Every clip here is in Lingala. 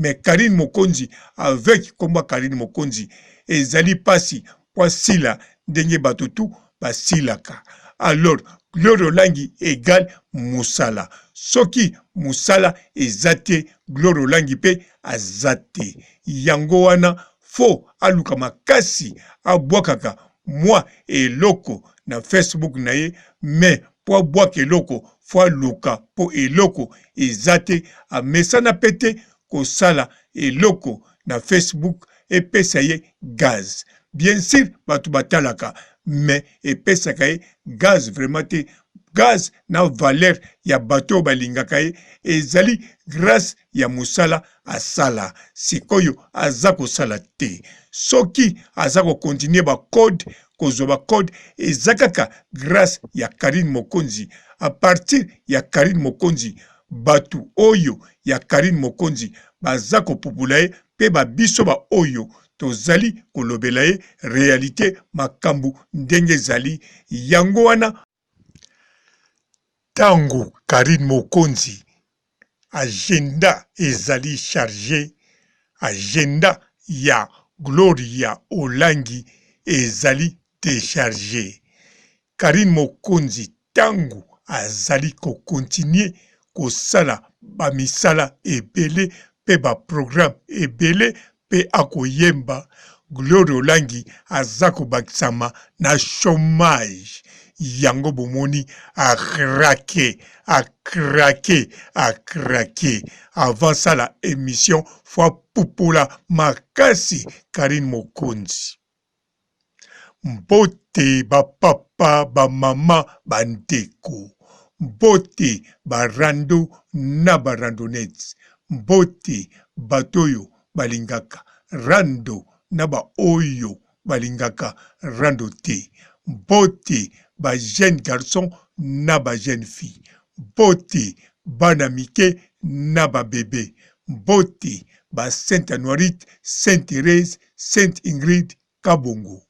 Mais Carine Mokonzi avec kombo ya Carine Mokonzi ezali pasi po asila ndenge bato tout basilaka. Alors Gloria Olangi egal musala. Soki musala eza te Gloria Olangi pe aza te. Yango wana faut aluka makasi abwakaka mwa eloko na Facebook na ye mais po abwaka eloko faut aluka po eloko eza te amesana pe te kosala eloko na Facebook epesa ye gaz bien sur batu batalaka mais epesaka ye gaz vraiment te gaz na valeur ya bato oyo balingaka ye ezali grace ya mosala asala sikoyo aza kosala te soki aza ko continuer ba code kozwa ba code eza kaka grace ya Carine Mokonzi a partir ya Carine Mokonzi batu oyo ya Carine Mokonzi baza kopupula ye pe ba biso ba oyo tozali kolobela ye realite makambu ndenge ezali yango wana tangu Carine Mokonzi agenda ezali charge agenda ya Gloria Olangi ezali decharge Carine Mokonzi tangu azali ko continuer kosala ba misala ebele pe ba programmes ebele pe akoyemba, Gloria Olangi aza kobakisama na chomage yango bomoni a craquer, a craquer, a craquer avant asala emission faut apupola makasi Carine Mokonzi. Mbote ba papa ba mama ba ndeko mbote ba rando na ba randonnettes mbote bato oyo balingaka rando na ba oyo balingaka rando te mbote ba jeunes garçons na ba jeunes filles mbote bana mike na ba bebe mbote ba sainte Anuarite sainte Therèse Sainte Ingrid Kabongo.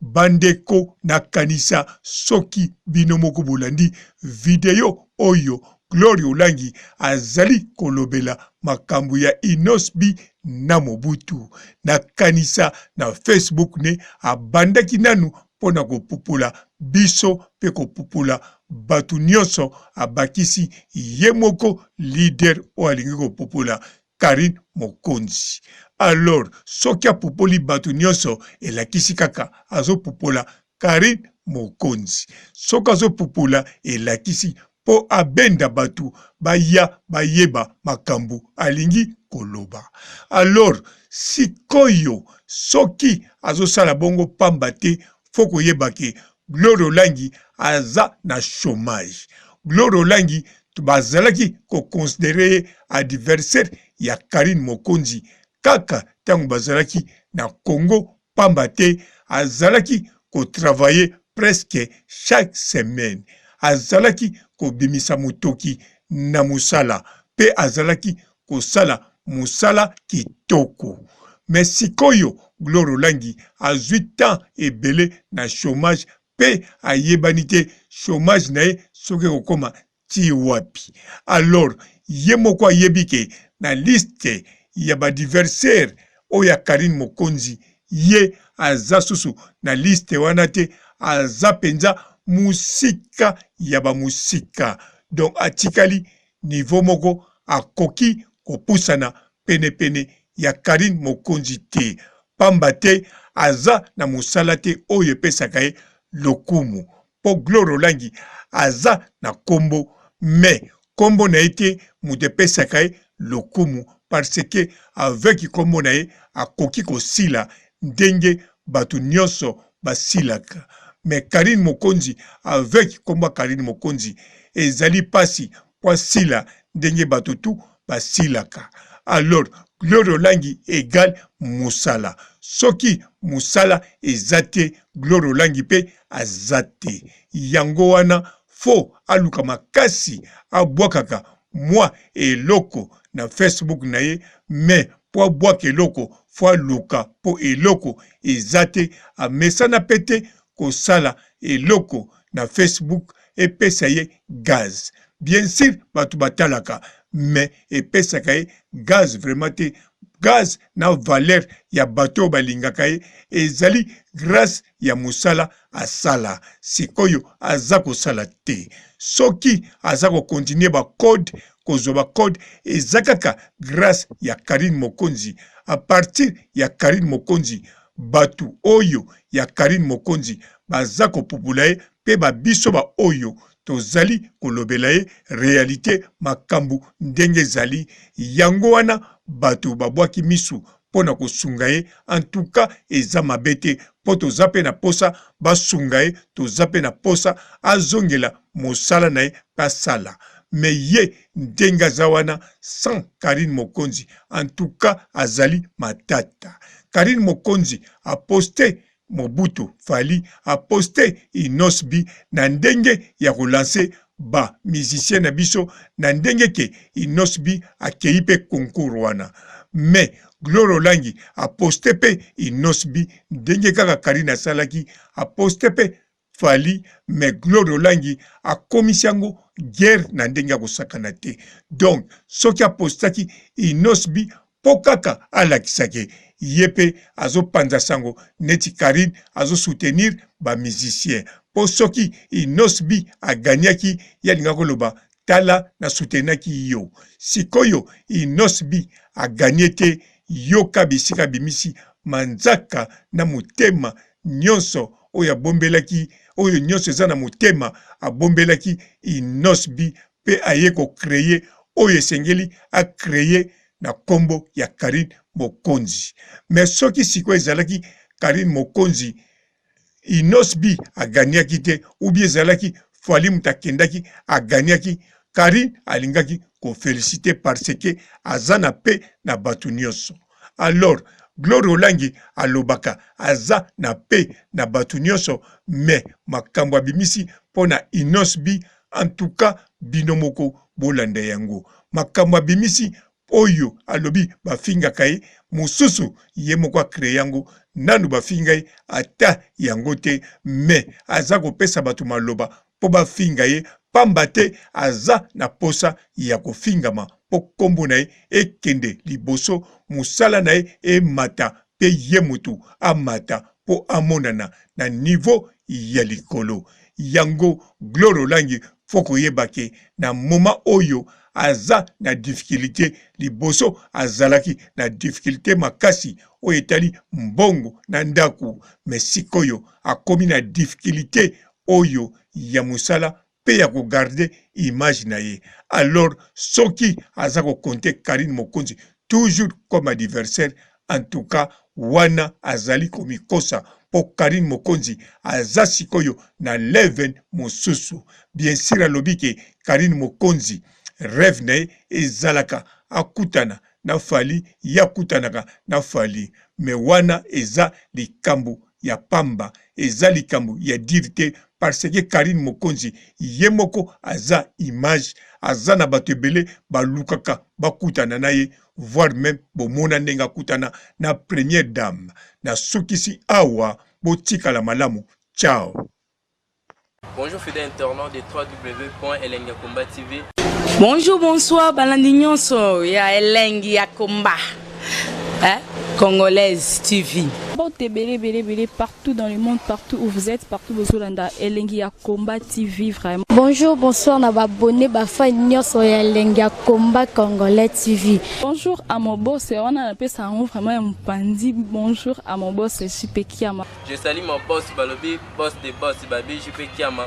Ba ndeko na kanisa soki bino moko bolandi video oyo Gloria Olangi azali kolobela makambo ya Innos'B na Mobutu. Na kanisa na Facebook ne abandaki nanu mpo na kopupola biso mpe kopupola batu nionso abakisi ye moko leader oyo alingi kopupola Carine mokonzi alors soki apupoli batu nionso elakisi kaka azo pupola Carine mokonzi soki azo pupola elakisi po abenda batu baya bayeba makambu alingi koloba alors sikoyo soki azosala bongo pamba te faut koyeba ke Gloria Olangi aza na chomage. Gloria Olangi bazalaki ko considerer ye adversaire ya Carine Mokonzi kaka tango bazalaki na Congo pamba te azalaki ko travailler presque chaque semaine. Azalaki kobimisa mutoki na musala pe azalaki kosala musala kitoko mais sikoyo Gloria Olangi azui temps ebele na chomage pe ayebani te chomage na ye soki ekokoma ti wapi alors ye moko ayebi ke na liste ya ba diversaire oyo ya Carine Mokonzi ye aza susu na liste wana te aza penza musika ya ba musika donc atikali niveau moko akoki kopusana pene pene ya Carine Mokonzi te pamba te aza na musala te oyo epesaka ye lokumu po Gloria Olangi aza na kombo mais kombo na ye te mutu epesaka ye lokumu parce que avec kombo na ye akoki kosila ndenge batu nionso basilaka mais Carine Mokonzi avec kombo ya Carine Mokonzi ezali pasi po asila ndenge batu tout basilaka alors Gloria Olangi egal musala soki musala eza te Gloria Olangi pe aza te yango wana faut aluka makasi abwakaka mwa eloko na Facebook na ye mais po abwaka eloko faut aluka po eloko eza te amesana pe te kosala eloko na Facebook epesa ye gaz bien sur batu batalaka. mais epesaka ye gaz vraiment te gaz na valeur ya bato oyo balingaka ye ezali grace ya mosala asala sikoyo aza kosala te soki aza kokontinue bacode kozwa bacode eza kaka grace ya Carine Mokonzi a partir ya Carine Mokonzi bato oyo ya Carine Mokonzi baza kopupula ye mpe ba biso ba oyo tozali kolobela ye realite makambu ndenge ezali yango wana bato babwaki misu mpo na kosunga ye en tout cas eza mabe te mpo toza mpe na posa basunga ye toza mpe na posa azongela mosala na ye mpe asala mais ye ndenge aza wana sans Carine Mokonzi en tout cas azali matata Carine Mokonzi aposte Mobutu Fally a poste Innos'B na ndenge ya ko lancer ba musiciens na biso na ndenge ke Innos'B akeyi pe concours wana mais Gloria Olangi a poste pe Innos'B ndenge kaka Carine asalaki a poste pe Fally mais Gloria Olangi akomisi yango guerre na ndenge ya kosakana te donc soki apostaki Innos'B po kaka alakisa ke ye pe azo panza sango neti Carine azo soutenir ba musiciens po soki Innos'B a gagnaki ye alingaki koloba tala na soutenaki yo sikoyo Innos'B a gagne te yoka bisika abimisi manzaka na motema nionso oyo abombelaki oyo nionso eza na motema abombelaki Innos'B pe aye ko creer oyo esengeli a creer na kombo ya Carine Mokonzi mais soki sikoyo ezalaki Carine Mokonzi Innos'B a gagnaki te ou bien ezalaki Fally mutu akendaki a gagnaki Carine alingaki ko feliciter parce que aza na paix na batu nionso alors Gloria Olangi alobaka aza na paix na batu nionso mais makambu abimisi pona Innos'B en tout cas bino moko bolanda yango makambu abimisi oyo alobi bafingaka ye mususu ye moko a cree yango nanu bafinga ye ata yango te mais aza kopesa batu maloba po bafinga ye pamba te aza na posa ya kofingama po kombo na ye ekende liboso musala na ye emata pe ye mutu amata po amonana na niveau ya likolo yango Gloria Olangi faut koyeba ke na moment oyo aza na difficulite liboso azalaki na difficulite makasi oyo etali mbongo na ndaku mais sikoyo akomi na difficulite oyo ya musala pe ya ko garder image na ye alors soki aza ko compter Carine Mokonzi toujours comme adversaire en tout cas wana azali komikosa po Carine Mokonzi aza sikoyo na leven mosusu bien sur alobi ke Carine Mokonzi reve na ye ezalaka akutana na Fally ye akutanaka na Fally mais wana eza likambu ya pamba eza likambo ya dire te parce que Carine Mokonzi ye moko aza image aza na bato ebele balukaka bakutana na ye voir meme bomona ndenge akutana na première dame nasukisi awa botikala malamu ciao. Bonjour fidèle internaute de www.elengiyakomba TV. Bonjour, bonsoir, balandi nyonso ya elengi ya komba. Hein? Congolaise TV. Mbote ebele ebele ebele partout dans le monde, partout où vous êtes, partout bozolanda elengi ya combat TV vraiment. Bonjour, bonsoir na ba abonnés ba fans nyonso ya elengi ya combat congolais TV. Bonjour à mon boss, wana napesa yango vraiment ya mopanzi. Bonjour à mon boss JP Kiama. Je salue mon boss balobi boss de boss babi JP Kiama.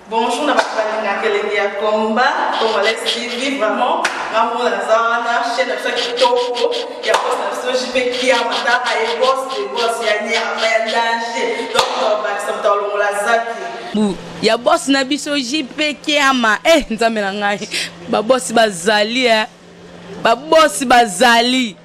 Bonjour na bato balingaka elengi ya combat congolais TV vraiment nga moko naza wana chaîne na biso ya kitoko ya boss na biso JP Kiama tala ye boss de boss ya nyama ya danger donc bakisa moto alongola zaki bu ya boss na biso JP Kiama eh nzambe na ngai ba boss bazali eh ba boss bazali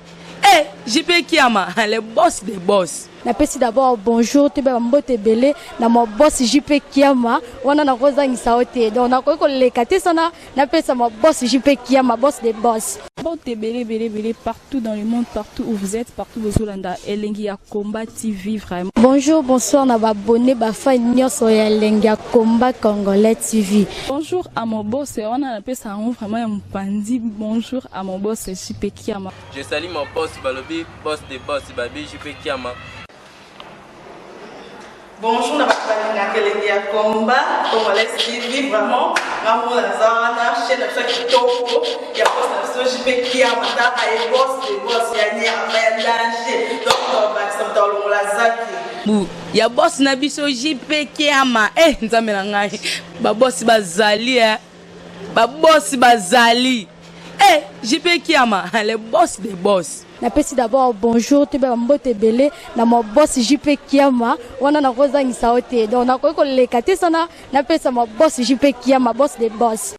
eh JP Kiama le boss de boss. Napesi d'abord bonjour toyeba bambote ebele na ma boss JP Kiama. Wana nakozangisa yo te, donc nakoki koleka te sana napesa ma boss JP Kiama, boss de boss. Mbote ebele ebele ebele partout dans le monde, partout où vous êtes, partout bozolanda Elengi ya Combat TV vraiment. Bonjour, bonsoir na baabonnés, bafans nyonso ya Elengi ya Combat Congolais TV. Bonjour à mon boss, wana napesa yango vraiment ya mopanzi. Bonjour à mon boss JP Kiama. Je salue mon boss, balobi boss de boss, babi JP Kiama. Bonjour na bato balingaka Elengi ya Combat Congolais TV. Vraiment, nga mona naza wana, chaîne na biso ya kitoko ya boss na biso JP Kiama. Taka ye, boss de boss ya nyama ya danger. Donc tobakisa moto alongola aza te. Bu ya boss na biso JP Kiama. E Nzambe na ngai, babosi bazali e, babosi bazali e, JP Kiama, le boss de boss. Napesi d'abord bonjour toyeba bambote ebele na ma boss JP Kiama. Wana nakozangisa yo te, donc nakoki koleka te sana napesa ma boss JP Kiama, boss de boss.